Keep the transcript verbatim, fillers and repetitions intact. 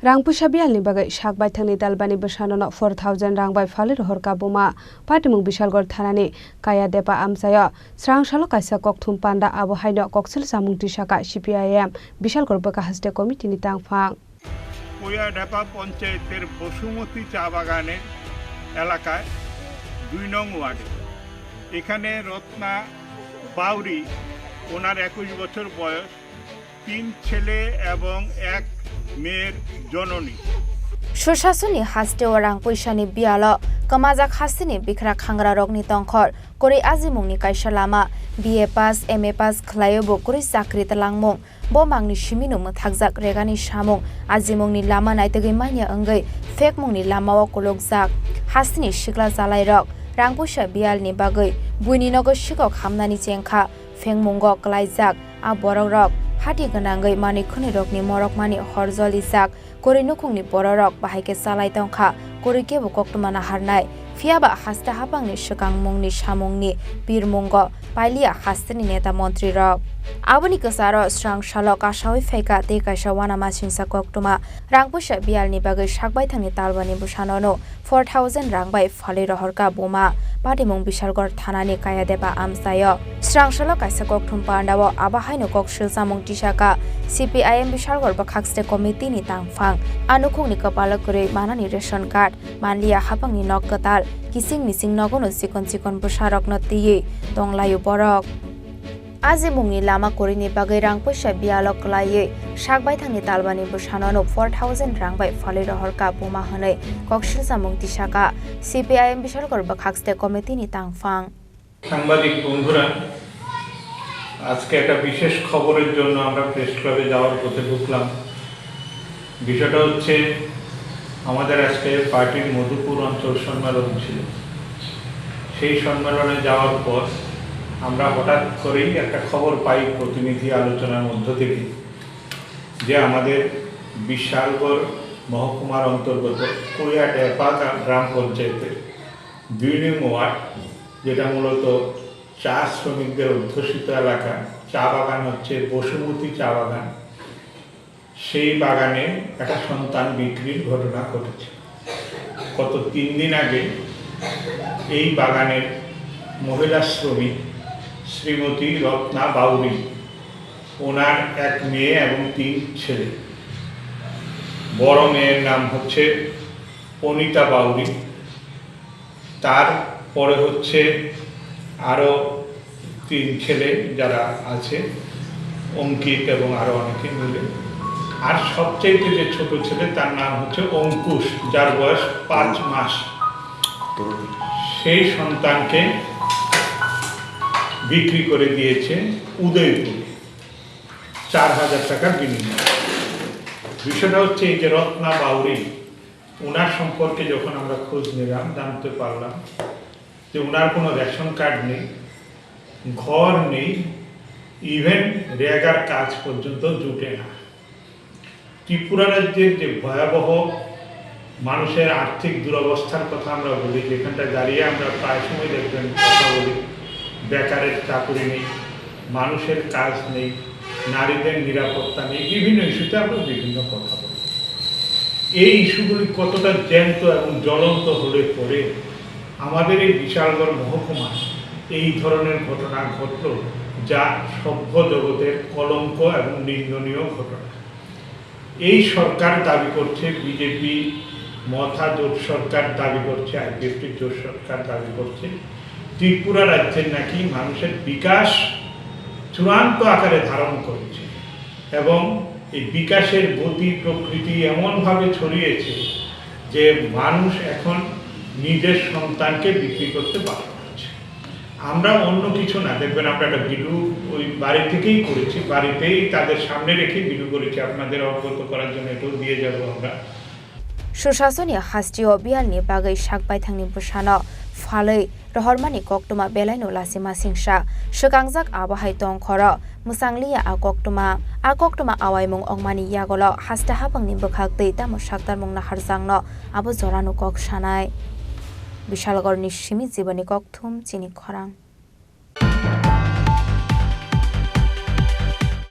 Rang puisa biyalni bagwi sak baithangni dalbani bwsanono four thousand rang bai phalwi rohorkha buma. Patimung Bishalgarh thanani Kaya Depa amchaio srang salo kaisa kokthum panda, abo haino koksil chamung tisakha C P I M Bishalgarh bwkha haste committee ni tangphang. কয়াডেপা পঞ্চায়েতের বসুমতী চা বাগানের এলাকায় দুই নং ওয়ার্ডে। এখানে রত্না বাউরি, ওনার একুশ বছর বয়স, তিন ছেলে এবং এক মেয়ের জননী। Susasoni hasteo rang puisani biyalo kwmajak hasteni bikra khangrarokni tongkhor, kwrwi ajimungni kaisa lama, B A pass, M A pass khwlaio bo kwrwi chakri twlangmung. Bo mangni simino mwthakjak regani samung, ajimungni lama naitugwi manya wngwi phekmungni lamao kulukjak. Hasteni sikla chalairok rang puisa biyalni bagwi buini nogo sikok hamnani chengkha, phengmungo kwlaijak. A borokrok hati gwnangwi manwi khwnwirokni morokmani hor jolijak. Kwrwi nukhungni bororok bahai khe chalai tongkha, kwrwi kebo koktwma naharnai. Phiyaba haste haphangni swkangmungni samungni pirmungo pailiya hasteni neta montrirok. Aboni kwcharo srang salo kasawi phaikha tei kaisa uanamasingcha koktwma. Rang puisa biyalni bagwi sak baithangni talbani bwsanono four thousand rang bai phalwi rohorkha buma. Patimung Bishalgarh thanani Kaya Depa amchaio srang salo kaisa kokthum pandao abo haino koksil chamung tisakha C P I M Bishalgarh bwkhakste committee ni tangphang. A nukhungni kwpalo kwrwi manani ration card, manliya haphangni nok kwtal, kiching miching nogono chikon chikon bwsarokno twiwi tonglaio borok. Ajimungni lama kwrwini bagwi rang puisa biyalo kwlaiwi sak baithangni talbani bwsanono four thousand rang bai phalwi rohorkha buma hwnwi koksil chamung tisakha C P I M Bishalgarh bwkhakste committee ni tangphang. সাংবাদিক বন্ধুরা, আজকে একটা বিশেষ খবরের জন্য আমরা প্রেস ক্লাবে যাওয়ার পথে ঢুকলাম। বিষয়টা হচ্ছে, আমাদের আজকে পার্টির মধুপুর অঞ্চল সম্মেলন ছিল। সেই সম্মেলনে যাওয়ার পর আমরা হঠাৎ করেই একটা খবর পাই প্রতিনিধি আলোচনার মধ্য থেকে যে আমাদের বিশালগড় মহকুমার অন্তর্গত কুয়াডেপা গ্রাম পঞ্চায়েতের দুই নং ওয়ার্ড, যেটা মূলত চা শ্রমিকদের অধ্যুষিত এলাকা, চা বাগান হচ্ছে বসুমতী চা বাগান, সেই বাগানে একটা সন্তান বিক্রির ঘটনা ঘটেছে। গত তিন দিন আগে এই বাগানের মহিলা শ্রমিক শ্রীমতী রত্না বাউরি, ওনার এক মেয়ে এবং তিন ছেলে। বড় মেয়ের নাম হচ্ছে অনিতা বাউরি, তারপরে হচ্ছে আরও তিন ছেলে যারা আছে, অঙ্কিত এবং আরও অনেকে মিলে। আর সবচাইতে যে ছোট ছেলে, তার নাম হচ্ছে অঙ্কুশ, যার বয়স পাঁচ মাস। সেই সন্তানকে বিক্রি করে দিয়েছে উদয়পুরে চার হাজার টাকার বিনিময়ে। বিষয়টা হচ্ছে, এই যে রত্না বাউরি, ওনার সম্পর্কে যখন আমরা খোঁজ নিলাম, জানতে পারলাম যে ওনার কোনো রেশন কার্ড নেই, ঘর নেই, ইভেন রেগার কাজ পর্যন্ত জুটে না। ত্রিপুরা রাজ্যের যে ভয়াবহ মানুষের আর্থিক দুরবস্থার কথা আমরা বলি, যেখানটা দাঁড়িয়ে আমরা প্রায় সময় দেখবেন কথা বলি, বেকারের চাকুরি নেই, মানুষের কাজ নেই, নারীদের নিরাপত্তা নেই, বিভিন্ন ইস্যুতে আমরা বিভিন্ন কথা বলি। এই ইস্যুগুলি কতটা জ্যান্ত এবং জ্বলন্ত হলে পরে আমাদের এই বিশালগড় মহকুমায় এই ধরনের ঘটনা ঘটল, যা সভ্য জগতের কলঙ্ক এবং নিন্দনীয় ঘটনা। এই সরকার দাবি করছে, বিজেপি মথা জোট সরকার দাবি করছে, আইপিএফটি জোট সরকার দাবি করছে, ত্রিপুরা রাজ্যের নাকি মানুষের বিকাশ চূড়ান্ত আকারে ধারণ করেছে এবং এই বিকাশের গতি প্রকৃতি এমনভাবে ছড়িয়েছে যে মানুষ এখন নিজের সন্তানকে বিক্রি করতে বাধ্য হচ্ছে। আমরা অন্য কিছু না, দেখবেন আমরা একটা ভিডিও ওই বাড়ি থেকেই করেছি, বাড়িতেই তাদের সামনে রেখে ভিডিও করেছি, আপনাদের অবগত করার জন্য এটাও দিয়ে যাব আমরা। Susasoni hasteo biyalni bagwi sak baithangni bwsano phalwi rohormani koktwma belaino lachima singsa swkangjak, abo hai tongkhoro mwchangliya a koktwma. A koktwma awaimung wngmani yagulo haste haphangni bwkhaktwi tamo saktarmung naharjakno abo jorano kok sanai. Bishalgarhni simi Jiboni Kokthum, chini khorang.